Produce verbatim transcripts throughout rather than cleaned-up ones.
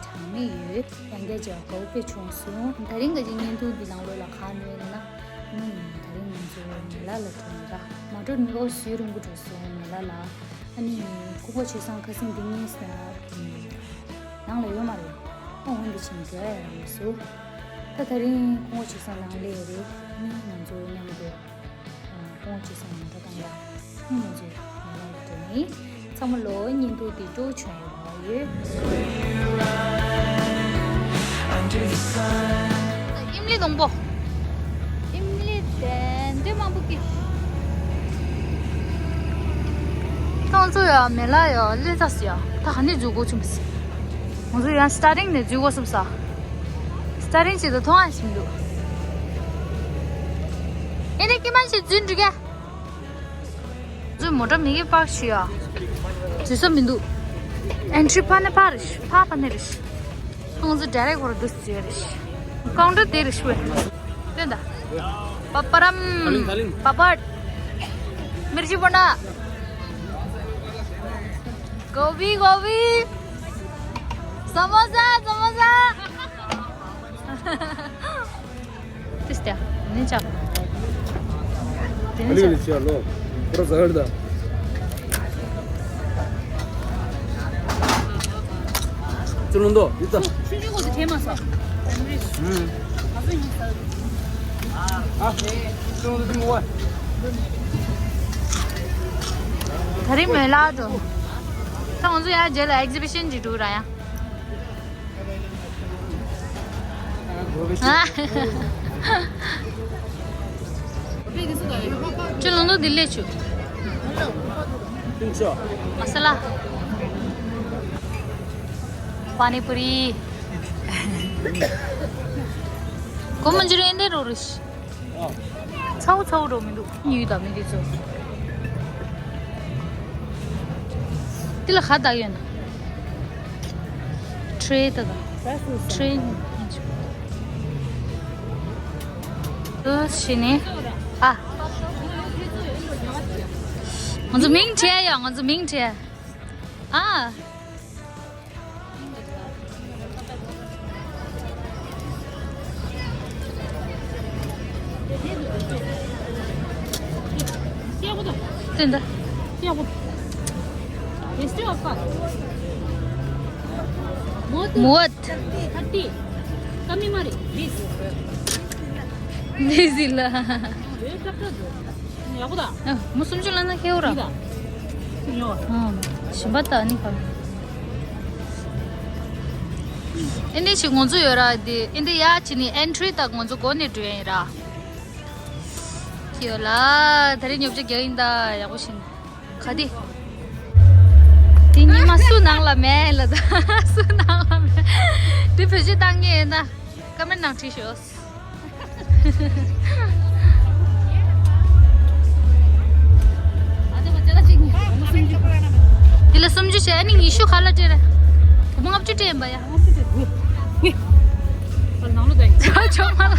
གྲངས་མེད་ཡོད། ཡང་བསྐྱར་བྱས་པ་དགའ་བོ་དཔེ་བྱུང་སོང་། དེ་རིང་གི་བརྙན་ཐུང་འདི་ནང་ལོགས་ལ་ག་ནས་ཡིན་ན། ཨུམ། དེ་རིང་ང་ཚོ་མེ་ལ་ལ་འགྲོ་ཡིན་ར། མ་འགྲོ་ནི་ཨོ་ཟུག་རིང་པོ་འགྲོ་སོང་མེ་ལ་ལ། ཨ་ནི་ཀོང་པོ་ཆོས་བཟང་ཁ་སང་འདི་ངས་ནང་ལ་ཡོད་མ་རེད། ཨོ་འོན་ཏེ་ཕྱིན་འགྲོ་ཡ་རང་མི་སུ། ད་དེ་རིང་ཀོང་པོ་ཆོས་བཟང་ནང་ལ་ཡོད་རེད། ཨ་ནི་ང་ཚོ་མཉམ་དུ། ཨ། ཀོང་པོ་ཆོས་བཟང་ནང་འགྲོ་དང་ཡ། ཨ་ནི་ང་ཚོ་མེ་ལ་ལ་འགྲོ་ནི། ཚང་མ་ལོ་བརྙན་ཐུང་འདི་སྤྲོ་བྱུང་ཡོད་པ་ཡོད། ཨིམ་ལི་སྡོང་པོ། ཨིམ་ལི་དེ་འདྲ་མང་པོ་སྐྱེས། ད་ང་ཚོ་ཡ་མེ་ལ་ཡ་སླེབས་ཚར་སོང་ཡ། ད་ག་ནས་འཛུལ་དགོས་བྱུང་ཟེར། ང་ཚོ་ཡང་སི་ཊར་ཊིང་ནས་འཛུལ་དགོས་བསམ་ས། སི་ཊར་ཊིང་བྱེད་དུ་མཐོང་ཡ་ཞིག་མི་འདུག་ཨེ་ནས་ཀྱི་མ་ཞིག་འཛུལ་འགྲོ་ག། ཚོས་མོ་ཊ་མི་གི་པར་ཞུ་ཡ། འཛུལ་ས་མི་འདུག་ཨེན་ཊི་རི་ཕར་ནས་ཕར་རེད་ཤག་ཕར་ཕར་ནས་རེད་ཤག་ཁོང་ཚོ་ཌའི་རེག་ཊི་འོར་འདུག་ཟེར་རེད་ཤག་ཀའུན་ཊར་དེ་རེད་ཤག་པ། དེ་འདྲ། པ་པ་རམ། ད་ལིང་ད་ལིང་། པ་པ། མིར་ཅི་པོ་ན། གོ་བི་གོ་བི། ས་མོ་ས་ས་མོ་ས། ཏིས་ཏེ། ནི་ཅག་ཏེ་ནི་ཅག་ལོ། པུ་ར་ཟ་ཧར་ད། ཅི་ལོང་དོ། ཡིད་ད། ཆུ་ཆུ་གོ་དེ་ཐེ་མ་ས། ཨ། ཅི་ལོང་དོ་དེ་མོ་བ། ད་རིང་མེ་ལ་འགྲོ། ད་ང་ཚོ་ཡང་རྗེས་ལ་ཨེག་ཟི་བི་ཤན་ཅིག་འགྲོ་ར་ཡ། ཁྱོད་ལོ་ནོ་འདི་ལས་ཆུ། མ་ས་ལ། པ་ནི་པུ་རི། གོ་མ་འཇུ་རེ་འདི་རོ་རུ་ཤི། ཚའུ་ཚའུ་འགྲོ་མི་འདུག་ཡུལ་དང་མི་དེ་ཚོ། དེ་ལ་ཁ་བཏགས་ཡོད་ན། ཁྲེ་ད་ད། ཁྲེ། ཨོ་ཤི་ནི། ཨ། ང་ཚོ་མིང་བྲིས་ཡ། ང་ཚོ་མིང་བྲིས་ཡ། ཨ། ཡག་པོ་ད། ཨ། མོ་སུམ་ཅུ་ལ་ན་ཁེའུ་ར། ཡིན་ད། ཡོ། ཨ། ཞིམ་པ་ད་ནི་ག། ཨེ་འདི་ཞིག་ང་ཚོ་ཡོད་ར་དེ། ཨེ་འདི་ཡ་ཅི་ནི་ཨེན་ཊི་རི་ད་ང་ཚོ་སྒོ་ནས་འགྲོ་ཡ་ཡིན་ར། ཁྱི་ཡོད་ལ། ད་རེས་ཉོ་ཆ་རྒྱག་ཡིན་ད། ཡག་པོ་ཞིག་ག་དེ། དེ་ཉི་མ་སུ་ནང་ལ་མེད་ལ་ད། སུ་ནང་ལ་མེད། དེ་བེད་སྤྱོད་བཏང་ངེས་ཡིན་ད། ཀ་མེན་ནང་བྲིས་ཤོག་དེ་ལ་སུམ་ཅུ་བྱས། ཨ་ནི་ཉི་ཤུ་ག་ལ་སྤྲད་རེད། བུ་མོ་ལྔ་བཅུ་སྤྲད་ཡིན་པ་ཡ། ཆོ་ཆོ་མ་ལ།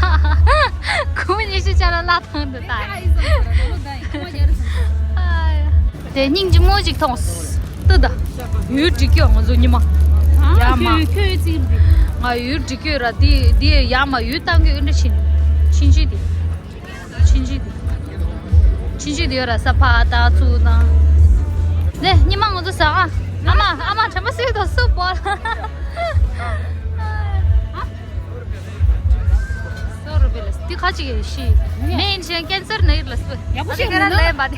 ཁུ་མི་ཉི་ཤུ་ཆ་ལ་ལ་ཐང་དུ་ད། དེ་སྙིང་རྗེ་མོ་ཅིག་མཐོང་། ཏུ་ད། ཡུལ་འགྲིག་གྱོ་ང་ཚོ་ཉི་མ། ཡ་མ། ཁྱོད་ཁྱོད་ཅིག་ང་ཡུལ་འགྲིག་གྱོ་ར་དེ་དེ་ཡ་མ་ཡུལ་བཏང་གི་འདྲ་ཕྱིན། ཕྱིན་ཅི་དེ། ཕྱིན་ཅི་དེ། ཕྱིན་ཅི་དེ་ཡོད་ར་ས་ཕ་ད་ཚུ་ད། ནེ་ཉི་མ་ང་ཚོ་ས་ཨ། ཨ་མ་ཨ་མ་ཁྲམ་པ་སུ་དོ་སུ་བོ་ལ། སོ་རུ་བེ་ལ་སི་ཁ་ཅིག་ཤི། མེན་ཤེན་ཀེན་སར་ནི་ལ་སི། ཡག་པོ་ཞིག་ཨ་ནི་ཀ་ར་ལེ་བ་དེ།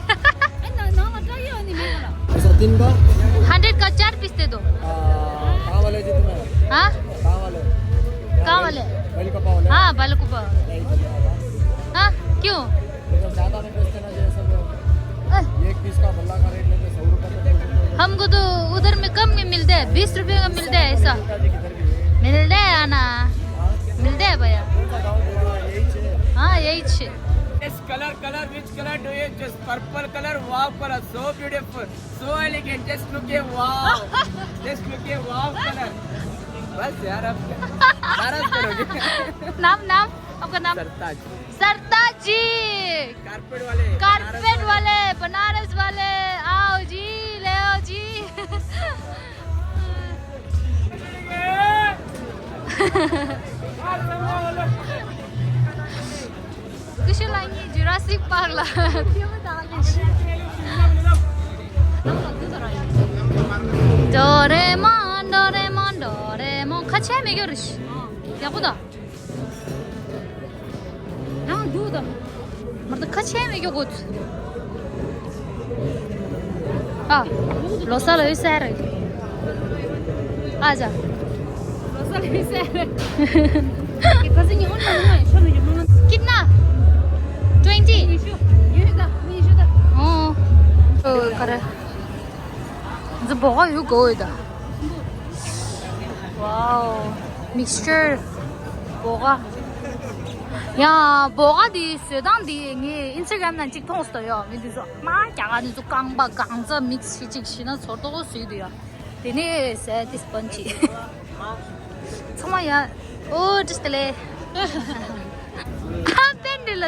ཨེ་ན་ནང་ལ་བཀྲ་ཡོད་ནི་མེད་ལ། ऐसा तीन का। हंड्रेड का चार पीस दे दो। आ, कहाँ वाले जी तुम्हें? हाँ? कहाँ वाले? कहाँ वाले? बलकपा वाले। हाँ, बलकपा वाले। नहीं, नहीं, नहीं। हाँ? क्यों? इधर ज़्यादा नहीं बेचते ना, ये सब। अ। ये एक पीस का बल्ला का रेट लेते, सौ रुपये तक बेचते हैं। हमको तो उधर में कम में मिलता है, बीस रुपये का मिलता है ऐसा। मिलता है ना? हाँ? मिलता है भैया। कौन सा गाँव बोल रहा है? यही से। हाँ, यही से। Yes, color, color, which color do you choose? Purple color, wow color, so beautiful, so elegant, just look at wow, just look at wow color. बस यार, अब नाराज करोगे। नाम, नाम, आपका नाम? सरताज। सरताज जी। कारपेट वाले, कारपेट वाले, बनारस वाले, आओ जी, ले आओ जी। ཀུ་ཤུ་ལགས་གཉིས་ཇུ་ར་སིག་པཱརྐ་ལ་ཕེབས་པ་དང་ལེན། ཌོ་རེ་མོན། ཌོ་རེ་མོན། ཌོ་རེ་མོན། ཁ་ཆེ་མེད་རྒྱུ་རེད། ཡག་པོ་ད། རང་འདུག་དང་། མར་ད་ཁ་ཆེ་མེད་རྒྱུ་གོ། ཨ། ལོ་སར་ལ་ཡོད་ས་རེད། ཨ་ཅག་ལོ་སར་ལ་ཡོད་ས་རེད། ཁ་སང་ཉི་ཧོང་ནང་ང་ཤོར་མེད་རྒྱུ་མ། ཀིད་ན། ཊུ་ཝེན་ཊི། ཉི་ཤུ། ཉི་ཤུ་ད། ཉི་ཤུ་ད། ཨོ། ཨོ་ག་རེ། འཛི་བོ་ག་ཡོད་གོ་ཡོད་ད། ཝའོ། མིག་སི་ཅར། བོ་ག་ཡ། བོ་ག་འདི་བཟོ་སྟངས་འདི་ངས་ཨིན་སི་ཊ་གྷ་རམ་ནང་གཅིག་མཐོང་སོང་ཡོད། མི་འདི་ཚོ་མ་རྒྱ་གར་འདི་ཚོ་རྐང་པ་གང་ཚ་མིག་སི་གཅིག་བྱས་ན་ཚོར་ཏོག་བཟོས་འདུག་ཡ། དེ་ནས་ཟས་དེ་སྤོན་ཅིག་ཚང་མ་ཡ། ཨོ་བཀྲ་ཤིས་བདེ་ལེགས། ཨ་པེན་འདི་ལ་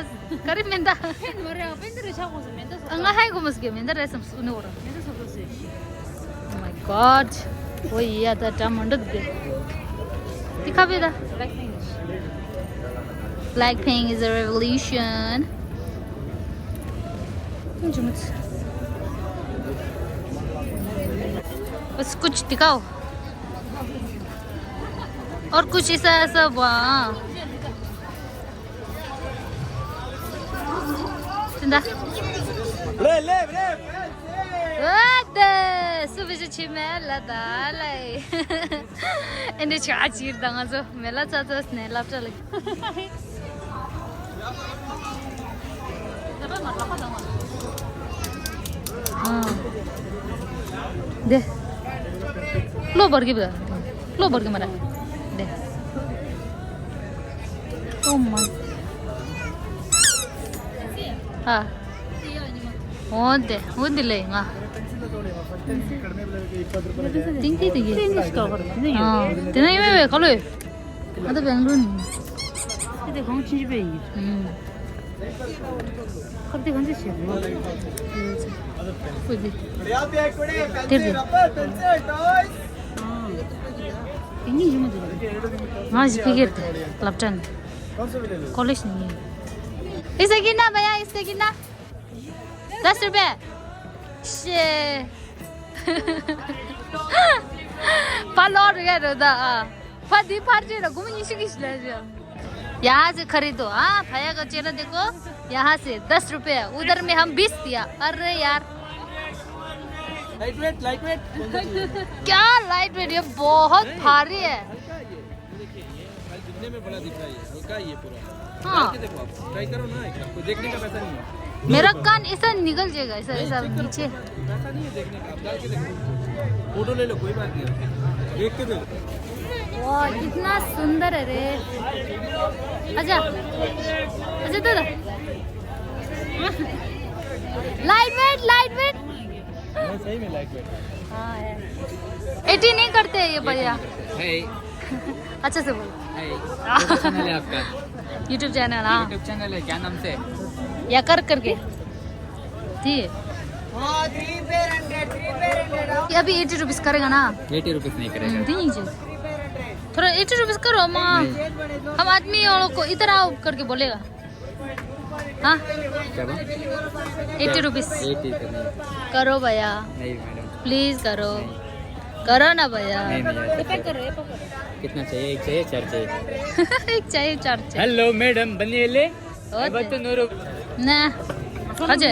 ག་རེ་མེ་མདའ། ཕན་མ་རེད། ཨ་པེན་འདི་རེད་ཆགས་དགོས་སོ། མེ་མདའ་བཟོ། ང་ཧའི་གོ་མོ་སྐྱེ་མེ་མདའ་རེད་བསམ་སོ་ནི་འོ་ར། མེ་མདའ་བཟོ་དགོས་སོ། Oh my god. ཨོ་ཡ་ད་འདྲ་མི་འདུག་དེ། དེ་ཁ་བེ་ད། Blackpink is a revolution. कुछ दिखाओ। और कुछ ऐसा ऐसा हुआ। ལེ་ལེ་ལེ། ཨ་དེ་སུ་བེ་ཅི་ཆི་མེ་ལ་ད་ལེ། ཨེ་འདྲ་ཆ་ཅིར་དང་ང་ཚོ་མེ་ལ་ཚ་ཚ་སྣེ་ལབ་ཏྲ་ལེ། ཨ། དེ། ལོ་བར་གི་བ། ལོ་བར་གི་མ་ར། དེ། Oh my. ཨ། འོ་དེ། འོ་དེ་ལེ་ང་། ཏིང་ཏི་ཏི་གི། ཨ། དེ་ན་ཡོད་བས་ག་ལོས། ཨ་ད་བེང་ལུན། དེ་དེ་གང་ཕྱིན་ཅི་པའི་ཡིན། ཨུམ། ཁབ་དེ་གང་ཚེ་བྱེད་དགོས། ཁོས་དེ། དེར་དེ། དེ་གཉིས་ཡིན་མ་འདུག་ང་ཞིག་ཕི་གེར་དེ་ལབ་ཏྲན། ཀོ་ལེ་ཇི་ནས་ཡིན། इसका कितना भैया, इसका कितना? दस रुपए। ཤེ། ཕ་ལོ་རེ་རེ་ད་ཨ། ཕ་འདི་ཕར་ཅེ་ལ་སྒོར་མོ་ཉི་ཤུ་གི་ཞིག་ལ་ཞིག यहाँ से खरीदो, हाँ, भैया का चेहरा देखो, यहाँ से दस रुपए, उधर में हम बीस दिया। अरे यार। Light weight, light weight. क्या लाइट वेट, ये बहुत भारी है। देखिए, ये भाई दिखने में बड़ा दिख रहा है, ये हल्का है ये पूरा। हाँ। डाल के देखो आप, ट्राई करो ना एक बार, कोई देखने का पैसा नहीं है। मेरा कान ऐसा निकल जाएगा, ऐसा, नहीं, ऐसा चेक करो, नीचे। पैसा नहीं है देखने का, आप डाल के देखो। फोटो ले लो, कोई बात नहीं है। देख के देखो। वाह, कितना सुंदर है रे। अच्छा, अच्छा दादा। Light weight, light weight. नहीं, सही में लाइट वेट। हाँ है। एटी नहीं करते ये भैया। है। अच्छा से बोल। है। YouTube चैनल है आपका? YouTube चैनल, हाँ। YouTube चैनल है, क्या नाम से? या कर करके। जी। ये अभी एटी रुपीस करेगा ना? एटी रुपीस नहीं करेगा। हम्म, दीजिए। थोड़ा एटी रुपीस करो, माँ। नहीं। हम आदमी लोग को इधर आओ करके बोलेगा। हाँ? क्या बोल? Eighty rupees. एटी तो नहीं। करो भैया। नहीं मैडम। प्लीज करो। नहीं। करो ना भैया। नहीं, नहीं, ऐसा कितना चाहिए? एक चाहिए, चार चाहिए। एक चाहिए, चार चाहिए। हेलो मैडम, बनिए ले। ओके। ना। अजय।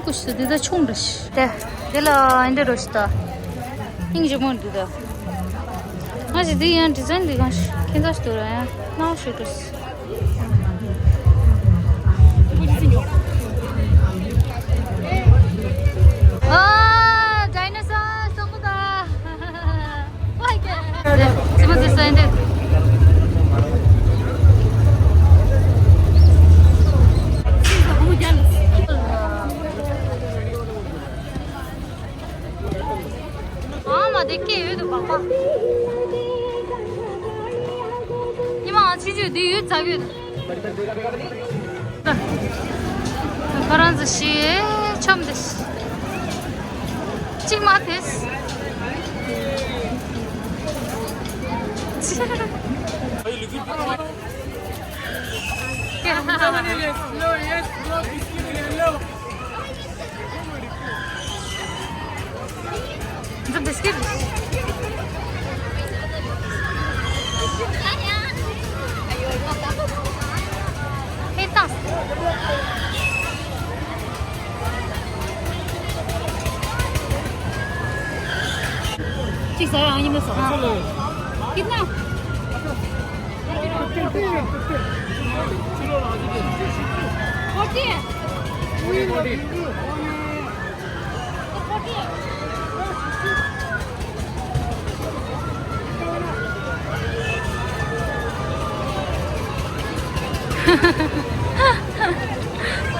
ཁུ་ཤུ་འདི་ད་ཆུང་འདྲ་ཞིག་དེ། དེ་ལ་འདི་རོ་ཞིག་ད། ཨིན་ཇི་མོ་འདི་ད། ང་ཞིག་འདི་ཡང་ཌི་ཛའིན་འདི་གང་ཞིག་ཁྱེད་ཚོ་ཞིག་ཏུ་ར་ཡང་ནང་ཞིག་ཏུ། ཨ། ཌའི་ནོ་སོར་སོང་གོ་ད། ཨ་མ་དེ་སྐད་ཡོད་དུ་བག་བག་ཉི་མ་ང་ཕྱི་ཆོས་འདི་ཡོད་ཚ་གི་ཡོད། ཁོ་རང་ཚོ་ཞེ་ཆོམ་དེ་གཅིག་མ་ཐེས། འདི་བིས་ཀིཊ། ཧེ་ཏང་། གཅིག་ཟ་ཡང་ཡིན་ན་ཟ། ཁྱེད་ན།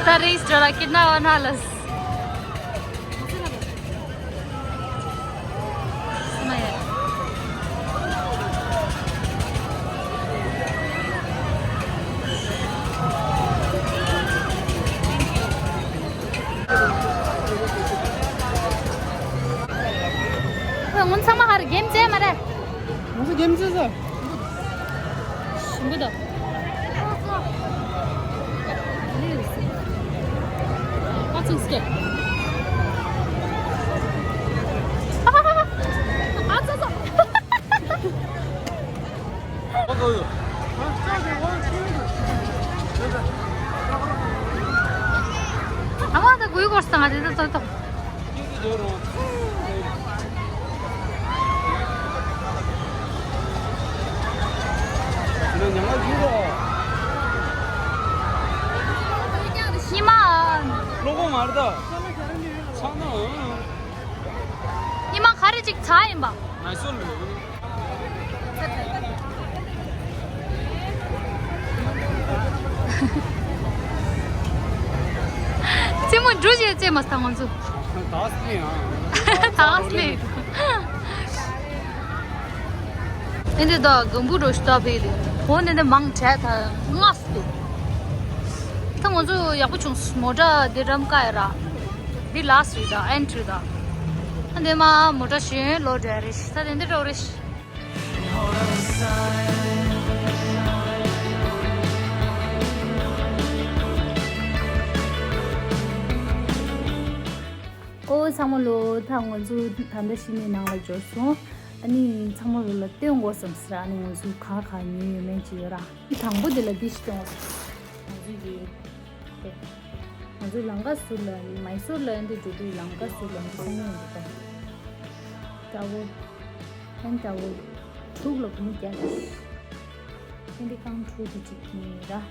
ད་རེས་འགྲོ་ལ་ཁྱེད་ན་བ་ན་ལ། ཁོས་ངོ་ཚང་མ་ཧར་གེམ་རྩེ་མ་རེད། ང་ཚོ་རྒྱལ་མཚན་ས། ཞིམ་པོ་དང་། ཨ་ཙི་སྐད། ཨ་ཙི་ཙི། ཨ་མ་ད་གུས་གོར་སྟངས་ཨ་དེ་ད་ད་ད། ཉི་མ། ལོ་གོ་མ་རེད་ད། ཚང་ན། ཉི་མ་ག་རེ་ཅིག་ཚ་ཡིན་པ། མ་སོ་ལོ། རྩེད་མོ་འགྲོ་བྱེད་རྩེད་མ་སྟངས་ང་ཚོ། ད་སླེབས་ཡང་། ད་སླེབས། ཨེ་འདི་ད་གམ་བུ་རོ་ཤི་ད་བེ་རེ། འོ་ནི་འདི་མང་དྲགས་ད་ངག་སུ་འདུག་ད་ང་ཚོ་ཡག་པོ་བྱུང་། མོ་ཊ་འདི་རམ་ཀ་ཡ་ར། འདི་ལ་སི་རེད་ད། ཨེན་ཊི་རི་ད། ཨ་འདི་མ་མོ་ཊ་གཞན་ལོ་འདྲ་རེད་ད། དེ་འདི་འདྲ་རེད། ཨོ་ཚང་མ་ལོ། ད་ང་ཚོ་ད་ལྟ་གཞི་ནས་ནང་ལ་འབྱོར་སོང་། ཨ་ནི་ཚང་མ་ལོ་ལ་སྟོན་དགོས་བསམ་ཟེར། ཨ་ནི་ང་ཚོ་ག་ག་ཉོས་ཡོད་མེད་ཅིག་ཡོད་ར། དང་པོ་དེ་ལ་འདི་ཞིག་སྟོན་དགོས་བསམ། ང་ཚོ་གི་དེ། ང་ཚོ་ལམ་ཁ་ཟུར་ལ་མའི་སོར་ལ་འདི་འགྲོ་དུས་ལམ་ཁ་ཟུར་ལ་འདི་ཚང་མ་འདུག་ག་ཏྲ་ཝལ། ཧན་ཊ་ཝལ། དྲུག་ལ་སྒོར་མོ་བརྒྱ་རེད། ཨེ་འདི་རྐང་དྲུག་དེ་གཅིག་ཉོས་ར།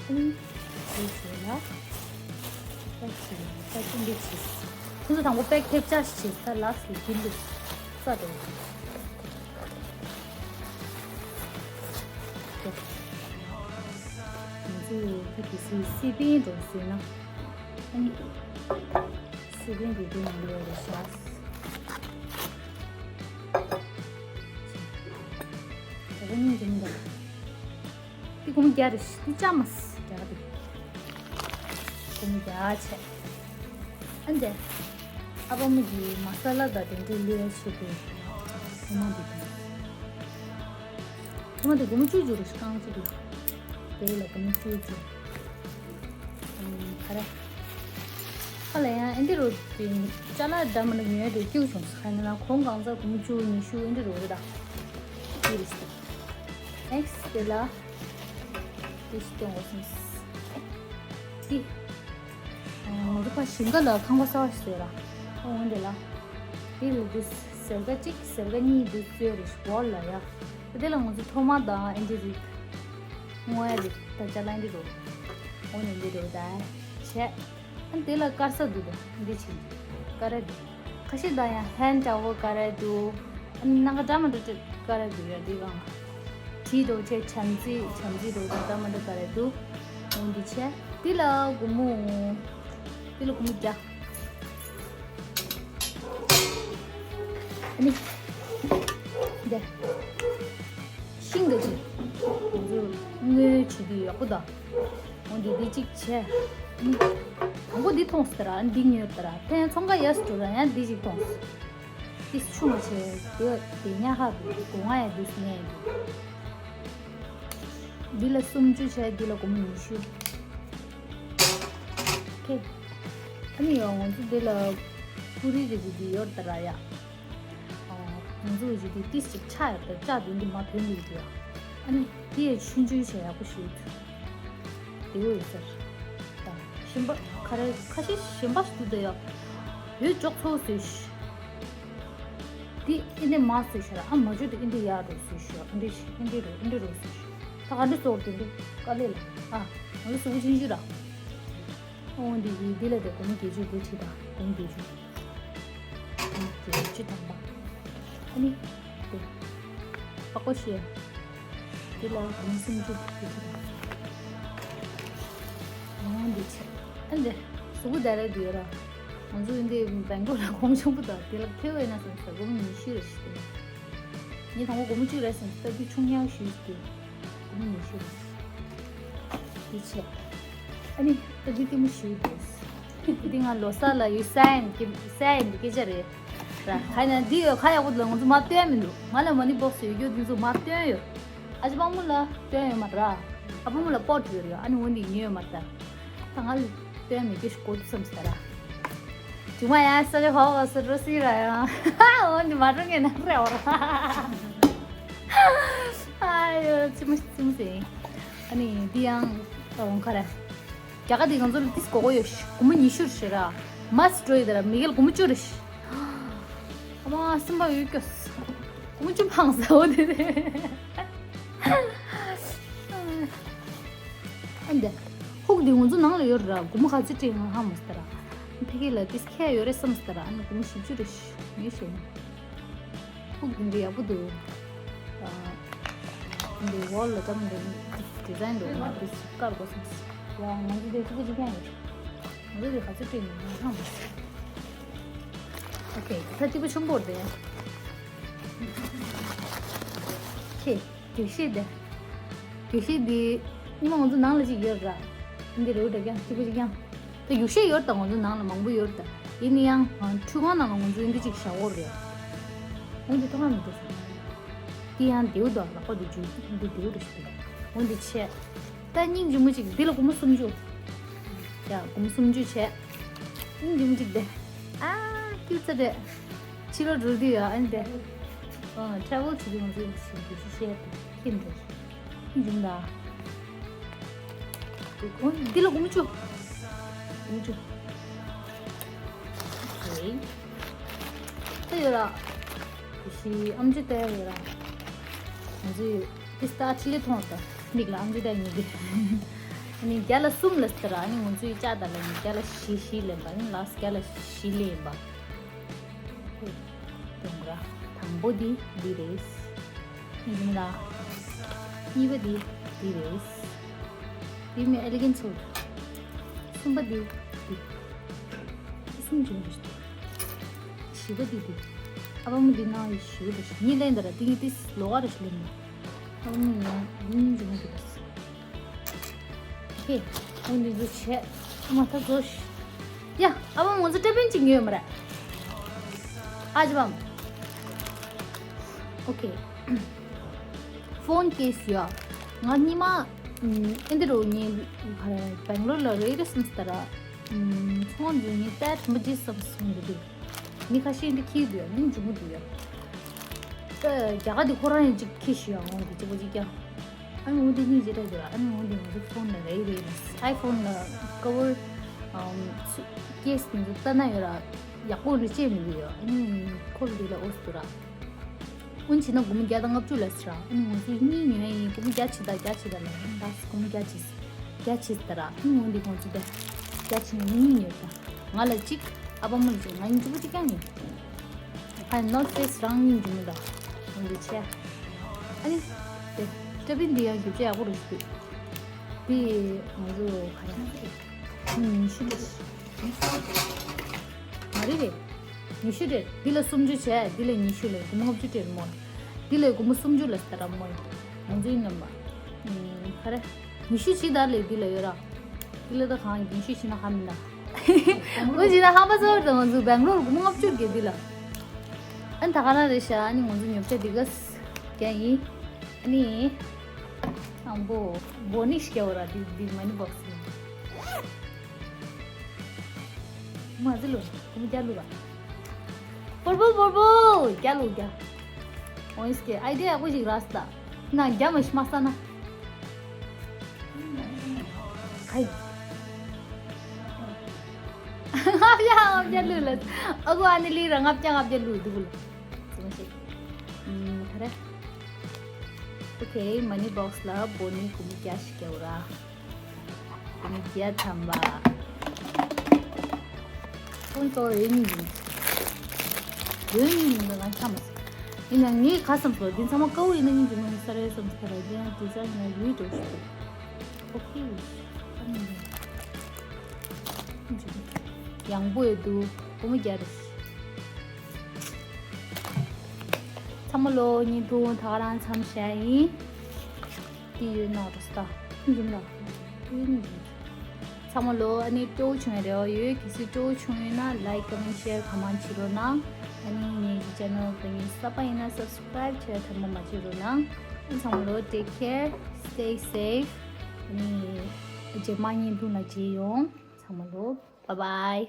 ཨེ་འདི་བྱས་ལ། པེག་བྱས་ལ་པེག་ཨེ་འདི་བྱས། ཁོ་ཚོ་དང་པོ་པེག་ཐེབས་ཆག་བྱས་ད་ལགས་སི་ལ་གིན་འདུག་ས་འགྲོ། ང་ཚོས་ཁ་དེ་སི་སི་པན་འགྲོ་ཟེར་ན། ཨེ་འདི། སི་པན་དེ་དེ་ནང་ལོགས་རེད་ཤག་ད་ག་ནི་འདི་མི་འདུག་འདི་སྒོར་མོ་བརྒྱ་རེད། འདི་ལྕགས་མ་རེད། རྒྱག་འདི་སྒོར་མོ་བརྒྱ་བྱས། ཨ་འདི་ཨ་ཕ་མ་གི་མ་ས་ལ་དང་དེ་འདྲའི་ལས་བྱེད་དུས་སྒོར་མོ་འདི་དང་། སྒོར་མོ་འདི་སྒོར་མོ་བཅུ་བཅུ་རེད་ཤག་རྐང་གཅིག་ལ། དེ་ལ་སྒོར་མོ་བཅུ་བཅུ། ཨམ། ག་རེ། ཁ་ལ་ཡང་ཨེ་འདི་རུ་དེ་ཅ་ལག་འདྲ་མི་འདྲ་ཉོས་དེ་སྐྱུག་བྱུང་ས། ཁ་ནི་ན་གོང་གང་ཚ་སྒོར་མོ་བཅུ་ཉི་ཤུ་ཨེ་འདི་རུ་རེད་ད། འདི་རེད་ཤག་ནེག་སི་ཊི་དེ་ལ་དེ་ཞིག་སྟོན་དགོས་སོང་། དེ། ཨ། ང་ཚོ་ཕ་ཞིང་ཁ་ལ་ཁང་པ་གསར་པ་ཞིག་བཟོས་ར། ཨ། འོན་ཏེ་ལ། དེ་ལ་དུ་ཟེར་ཀ་གཅིག་ཟེར་ཀ་གཉིས་དུ་བཟོས་རེད་ཤག་འོག་ལ་ཡ། དེ་ལ་ང་ཚོ་ཐོག་མ་དང་ཨེ་འདི་རིགས། དངོས་ཡ་རིགས་ད་ཅ་ལག་འདི་རུ། འོ་ནི་འདི་རུ་ད། བྱས། ཨ་དེ་ལ་དཀར་ས་འདུག་ད་འདི་ཕྱིན། ཀ་ར་འདི། ཁ་ཤས་ད་ཡང་ཧན་ཊ་ཝལ་ཀ་ར་འདུག་ཨ་ནི་ནང་ཀ་འདྲ་མི་འདྲ་ཀ་ར་འདུག་ཡ་འདི་གང་ལ། བྲིས་འདུག་བྱས་བྱམས་བརྩེ་བྱམས་བརྩེ་འདུག་ད་འདྲ་མི་འདྲ་ཀ་ར་འདུག་འོ་འདི་བྱས། འདི་ལ་སྒོར་མོ། འདི་ལ་སྒོར་མོ་བརྒྱ། ཨ་ནི། འདི། ཤིང་འདི་ཅིག་ང་ཚོ་དངུལ་བྱེད་དུས་ཡག་པོ་ད། འོ་འདི་འདི་གཅིག་བྱས། ཨ་ནི། དང་པོ་འདི་མཐོང་སོང་ད་ར། ཨ་ནི་འདི་ཉོས་ད་ར། ཕན་ཚོང་ཁ་ཡར་སུ་འགྲོ་ར་ཡང་འདི་གཅིག་མཐོང་སོང་། ཏིས་ཆུང་བ་བྱས་དེ་དེ་ཉག་ཧ་དུ་སྒོ་ང་ཡ་དུས་ནས་འདི་ལ་སུམ་ཅུ་བྱས་འདི་ལ་སྒོར་མོ་ཉི་ཤུ། ཁེ། ཨ་ནི་ཡང་ང་ཚོ་འདི་ལ་པུ་རི་རེ་རེ་འདི་ཡོད་ད་ར་ཡ། ང་ཚོ་གི་འདི་ཏིས་ཅིག་ཆག་ཡོད་ད་ལྕགས་འདི་འདི་མ་ཐོན་འདུག་འདི་ཡ། ཨ་ནི་འདི་ཡ་ཆུང་ཆུང་བྱས་ཡག་པོ་ཞིག་ཡོད། དེ་འོ་ཡོད་ཟེར། ད་ཞིམ་པ་ཁ་རེ་ཁ་ཤས་ཞིམ་པ་ཞིག་འདུག་ད་ཡ། ཡོད་ཅོག་ཚོགས་ཟོས་ཤི། འདི་ཨིན་དེ་མ་ཟོས་ཤི་ར་ཨ་མ་ཇུ་དེ་ཨིན་དེ་ཡ་རོ་ཟོས་ཤི་ཨིན་དེ་ཤི་ཨིན་དེ་རོ་ཨིན་དེ་རོ་ཟོས་ཤི། ད་ག་འདྲ་ཟོར་དེ་འདི་དཀའ་ལས་ལ་ཨ། ང་ཚོ་གཟུགས་པོ་ཆུང་ཆུང་ར། ཨོ་འདི་ཡི་འདི་ལ་དེ་གོང་གི་ཇུ་དེ་ཁྲི་ད་གོང་གི་ཇུ། དེ་བཅུ་ཐམ་པ། ཨ་ནི། དེ། པགས་པ་ཤེས། དེ་ལ་གོང་སུམ་ཅུ་དེ་ཅི་དང་། ཨོ་འདི་ཆེ། ཨ་འདི། གཟུགས་པོ་བདེ་རེད་འདི་ཡོད་ར། ང་ཚོ་འདི་བེང་ལོར་ལ་གོང་ཆེན་པོ་དང་དེ་ལ་ཁེ་བས་ན་སོང་ས་སྒོར་མོ་ཉི་ཤུ་རེ་ཞིག་དེ། ངས་དང་པོ་སྒོར་མོ་གཅིག་རེ་སོང་ས་དེ་ཆུང་ཉག་ཞིག་དེ། སྒོར་མོ་ཉི་ཤུ་རེ། དེ་ཆེ། ཨ་ནི། ད་འདི་ལྟད་མོ་ཞིག་འདུག་འདི་ང་ལོ་གསར་ལ་ཡོད་ས་ཡིན་གི་ས་ཡིན་གི་སྐད་ཆ་རེད། ར་ཁ་ན་འདི་ཡོད་ཁ་ཡག་པོ་འདུག་ང་ཚོ་མ་སྟོན་མི་འདུག་ང་ལ་མ་ཎི་བོག་སི་ཡོད་རྒྱུ་འདི་ཚོ་མ་སྟོན་ཡོད། ཨ་ཅེ་པང་མོ་ལ་སྟོན་ཡོད་མ་ར། ཨ་པང་མོ་ལ་པོ་ཊི་ཡོད་རེད་ཨ་ནི་འོ་འདི་ཉོས་ཡོད་མ་ར། ད་ང་ལ་སྟོན་མི་རྒྱུ་ཞིག་གོ་ཐུབ་བསམ་ས་ར། ཅུང་མ་ཡ་ས་ལེ་ཧོ་ཧོ་སི་རུ་སི་ར་ཡང་འོ་འདི་མ་རུང་ངེ་ན་རེ་འོ་ར། ཨ་ཡོ་ཅི་མ་ཅི་མ་སེ། ཨ་ནི་འདི་ཡང་ཨོ་ཁ་ར། རྒྱ་གར་དེ་ང་ཚོ་ལ་ཏིས་གོ་གོ་ཡོད་ཤི་སྒོར་མོ་ཉི་ཤུ་ཤི་ར། མ་སི་ཏྲོ་ཡི་དེ་ར་མི་གེལ་སྒོར་མོ་བཅུ་རེ་ཤི། ཨ་མ་སེམས་པ་ཡོད་སྐྱོ། སྒོར་མོ་བཅུ་འཕངས་ས་འོ་དེ་རེད། ཨ་འདི། ཧུག་འདི་ང་ཚོ་ནང་ལ་ཡོད་ར་སྒོར་མོ་ག་ཚོད་སྤྲད་ང་ཧ་མ་སི་ཏ་ར། ཕ་གི་ལ་ཏིས་ཁྱད་ཡོད་རེད་བསམ་སི་ཏ་ར་ཨ་ནི་སྒོར་མོ་བཞི་བཅུ་རེ་ཤི་ངས་ཤེས། ཧུག་འདི་འདྲ་ཡག་པོ་འདུག་ཨ། འདི་ཝོལ་ལ་ཙམ་འདི་ཌི་ཛའིན་འདུག་ང་འདི་དཀར་དགོས་སམ། ཡ་ང་ཚོ་འདི་གཅིག་པུ་གཅིག་རྐྱང་ཡོད། ང་ཚོ་འདི་ག་ཚོད་སྤྲད་ནས་ང་ཧ་མ་སོང་། ཨོ་ཁེ་ད་གཅིག་པུ་ཆུང་པོར་བསྡད། ཁེ་རྒྱུག་ཤེས་དེ། རྒྱུག་ཤེས་འདི་ཉི་མ་ང་ཚོ་ནང་ལ་གཅིག་ཡོད་ར། འདི་རེ་བ་འདྲ་རྐྱང་གཅིག་པུ་གཅིག་རྐྱང་། ད་ཡོད་ཤེས་ཡོད་ད་ང་ཚོ་ནང་ལ་མང་པོ་ཡོད་ད། ཡིན་ན་ཡང་ཁྲུས་ཁང་ནང་ལ་ང་ཚོ་འདི་གཅིག་བཞག་འོ་རེད། འོ་འདི་ཐོག་མ་མི་འདུག་འདི་ཡང་རྡེའུ་དང་ལག་པ་འདི་འཇུ་འདི་རྡེའུ་རེ་ཞིག་འདུག་འོ་འདི་ཆེ། ད་སྙིང་རྗེ་མོ་གཅིག་འདི་ལ་སྒོར་མོ་སུམ་ཅུ། ཡ་སྒོར་མོ་སུམ་ཅུ་བྱས། སྙིང་རྗེ་མོ་གཅིག་དེ། ཨ་ཀིའུ་ཙི་རེད། ཕྱི་ལོགས་འགྲོ་དུས་ཡ་ཨ་ནི་དེ། ཨ་ཊ་རེ་ཝལ་བྱེད་དུས་ང་ཚོ་ཡིན་གྱི་ཤེས་ཏེ་ཁྱིམ་འགྲོ། སྙིང་རྗེ་མོ་ད། འོ་འདི་ལ་སྒོར་མོ་བཅུ། སྒོར་མོ་བཅུ། ཨོ་ཁེ། ད་ཡོད་ར། ཤི་ཨམ་ཅི་ད་ཡོད་ར། ང་ཚོ་ཡོད། ཏིས་ད་ཨ་ཁྲི་ལེ་མཐོང་ད། མིག་ལ་ཨམ་ཅི་ད་ཉིད་དེ། ཨ་ནི་བརྒྱ་ལ་གསུམ་ལ་སྟེར་ཨ་ནི་ང་ཚོའི་ལྕགས་དར་ལ་ནི་བརྒྱ་ལ་བཞི་བཞི་ལེན་པ་ནི་ལགས་བརྒྱ་ལ་བཞི་ལེན་པ། དུང་ར། དང་པོ་འདི་འདི་རེད། ཡིན་ལ། གཉིས་པ་འདི་འདི་རེད། འདི་མི་ཨེ་ལི་གན་ཚོ། གསུམ་པ་འདི་འདི། གསུམ་བྱུང་འདི་ཞིག་བཞི་པ་འདི་འདི། ཨ་བ་མོ་འདི་ན་ཡི་བཞི་པ་འདི་ཞིག་གཉིས་ལེན་ད་ར་འདི་གཉིས་ཏིས་ལོག་ག་ར་ཞིག་ལེན་མོ། ཨ་བ་མོ་ཡང་འདི་གཉིས་བྱུང་འདི་རེད། ཧེ། འོ་འདི་ཚོ་བྱས། མ་ཐག་ཚོ་ཤི། ཡ། ཨ་བ་ང་ཚོ་ཊེ་པིན་ཅིག་ཉོས་མ་རེད། ཨ་ཅི་བམ། ཨོ་ཁེ། ཕོན་ཀེ་སི་ཡ། ང་ཉི་མ། ཨེ་འདི་རུ་ངས་བེང་ལོར་ལ་རེད་རེད་བསམ་སྟ་ར། ཚོང་འདི་ངས་ལྟ་ཐུབ་མ་ཅི་བསམ་སོང་འདི་འདུག་མི་ཁ་ཤས་འདི་ཁྱི་འདུག་ཡ་སྙིང་རྗེ་མོ་འདུག་ཡ། ད་རྒྱ་གར་འདི་ཁོ་རང་ཡང་ཅིག་ཁྱི་ཞིག་ཡ་འོང་འདི་གཅིག་པོ་གཅིག་ཀྱང་། ཨ་ནི་འོ་འདི་སྙིང་རྗེ་དྲགས་འདུག་ཨ་ནི་འོ་འདི་ང་ཚོ་ཕོན་ལ་རེད་རེད་ལ་ཨའི་ཕོན་ལ་ཀ་བར་ཨམ་ཚུ་ཀེ་སི་འདི་ཚོ་ལྟ་ན་ཡོད་ར་ཡག་པོ་འདྲ་བྱས་མི་འདུག་ཡ། ཨ་ནི་ཁོ་ལ་འདི་ལ་འོ་སི་འདུག་ར། འོན་བྱས་ན་སྒོར་མོ་བརྒྱ་དང་ལྔ་བཅུ་ལ་ཟེར་ར། ཨ་ནི་ང་ཚོས་གཉིས་ཉོས་ཡིན་སྒོར་མོ་བརྒྱ་ཕྱིན་ད་བརྒྱ་ཕྱིན་ད་ལ་ཡིན་ད་སྒོར་མོ་བརྒྱ་ཕྱིན་བརྒྱ་ཕྱིན་ད་ར། ཨ་ནི་འོ་འདི་ཁོང་ཚོ་དེ་བརྒྱ་ཕྱིན་ན་གཉིས་ཉོས་ད་ང་ལ་གཅིག་ཨ་ཕ་མ་ལ་གཅིག་ང་ཡིན་གཅིག་པོ་གཅིག་རྐྱང་ཡིན། ཁ་ནོར་ཕེ་སི་རང་སྙིང་རྗེ་མོ་དང་། ཡིན་འདི་ཆེ། ཨ་ནི། དེ། སྐྲ་བིན་འདི་ཡང་རྒྱུ་ཆ་ཡག་པོ་རེད་ཞུ། དེ། ང་ཚོ་ག་རེ། ཉི་ཤུ་རེད། མ་རེད་རེད། ཉི་ཤུ་རེད། འདི་ལ་སུམ་ཅུ་བྱས་འདི་ལ་ཉི་ཤུ་ལས་སྒོར་མོ་ལྔ་བཅུ་སྤྲད་རེད་མོ། འདི་ལས་སྒོར་མོ་སུམ་ཅུ་ལ་སྟེར་ར་མོ། ང་ཚོའི་རྣམ་པ། ག་རེ། ཉི་ཤུ་ཕྱིན་ད་ལས་འདི་ལ་ཡོད་ར། འདི་ལ་ད་གང་ཉི་ཤུ་ཕྱིན་ན་ཧ་མི་ན། འོ་ཕྱིན་ན་ཧ་མ་ཚོར་དང་ང་ཚོ་བེང་ལོར་སྒོར་མོ་ལྔ་བཅུ་རྒྱལ་འདི་ལ། ཨ་ནི་ད་ག་རང་རེད་ཤག་ཨ་ནི་ང་ཚོ་ཉོ་ཆ་འདི་ག་རྒྱག་ཡིན། ཨ་ནི་དང་པོ་བོ་ནི་ཞིག་རྒྱག་ར། འདི་འདི་མ་ནི་བོག་སི་ནི། མ་ཟི་ལུ་ཁུམ་རྒྱ་ལུ་ར། པོར་པོ་པོར་པོ་རྒྱ་ལུ་རྒྱ། འོན་སྐྱེ་ཨའི་ཌི་ཡ་ཡག་པོ་ཞིག་རག་སྟ། ན་རྒྱ་མ་ཤི་མ་ས་ན། ཁའི། ལྔ་བརྒྱ་ལྔ་བརྒྱ་ལུས་ལ། ཨ་ཁུ་ཨ་ནི་ལི་ར་ལྔ་བརྒྱ་ལྔ་བརྒྱ་ལུས་འདུག་ལ། ཙི་མ་ཞིག་ཨུམ་ད་རེ། ཨོ་ཁེ། མ་ནི་བོག་སི་ལ་བོ་ནི་ཀུ་མི་རྒྱ་ཞིག་རྒྱག་ར། ཀུ་མི་རྒྱ་ཐམ་པ། ཁོང་ཚོ་རེ་གཉིས་ཡིན། རེ་གཉིས་ཡིན་པ་ང་ཆ་མ་སོང་། ཡིན་ན་ངས་ག་བསམ་སོང་། འདི་ཚང་མ་དཀར་པོ་ཡིན་ན་སྙིང་རྗེ་མོ་ཡིན་ས་རེད་བསམ་ས་རེད། འདི་ཡང་ཌི་ཛའིན་ཡང་ཡུལ་འགྲོ་ཞིག་འདུག་ཨོ་ཁེ། ཡག་པོ་ཡོད་འདུག་སྒོར་མོ་བརྒྱ་རེད། ཚང་མ་ལོ་བརྙན་ཐུང་ད་ག་རང་མཚམས་བཞག་ཡིན། དེ་ཡོད་ན་རུ་སྟ། ཡིན་ན། ཡིན། ཚང་མ་ལོ་ཨ་ནི་སྤྲོ་བོ་བྱུང་ཡ་རེ་བ་ཡོད། གལ་སྲིད་སྤྲོ་བོ་བྱུང་ཡོད་ན་ལའིཀ་ཀོ་མེན་ཤེར་གང་མང་བྱེད་རོགས་གནང་། ཨ་ནི་ངའི་ཅེ་ནལ་དེ་ནི་གསར་པ་ཡིན་ན་སབ་སི་ཀ་རའིབ་བྱེད་ཡ་དམ་པ་མ་བརྗེད་རོགས་གནང་། ཨ་ཚང་མ་ལོ་take care, stay safe. ཨ་ནི་རྗེས་མ་བརྙན་ཐུང་ལ་མཇལ་ཡོང་། ཚང་མ་ལོ་bye bye.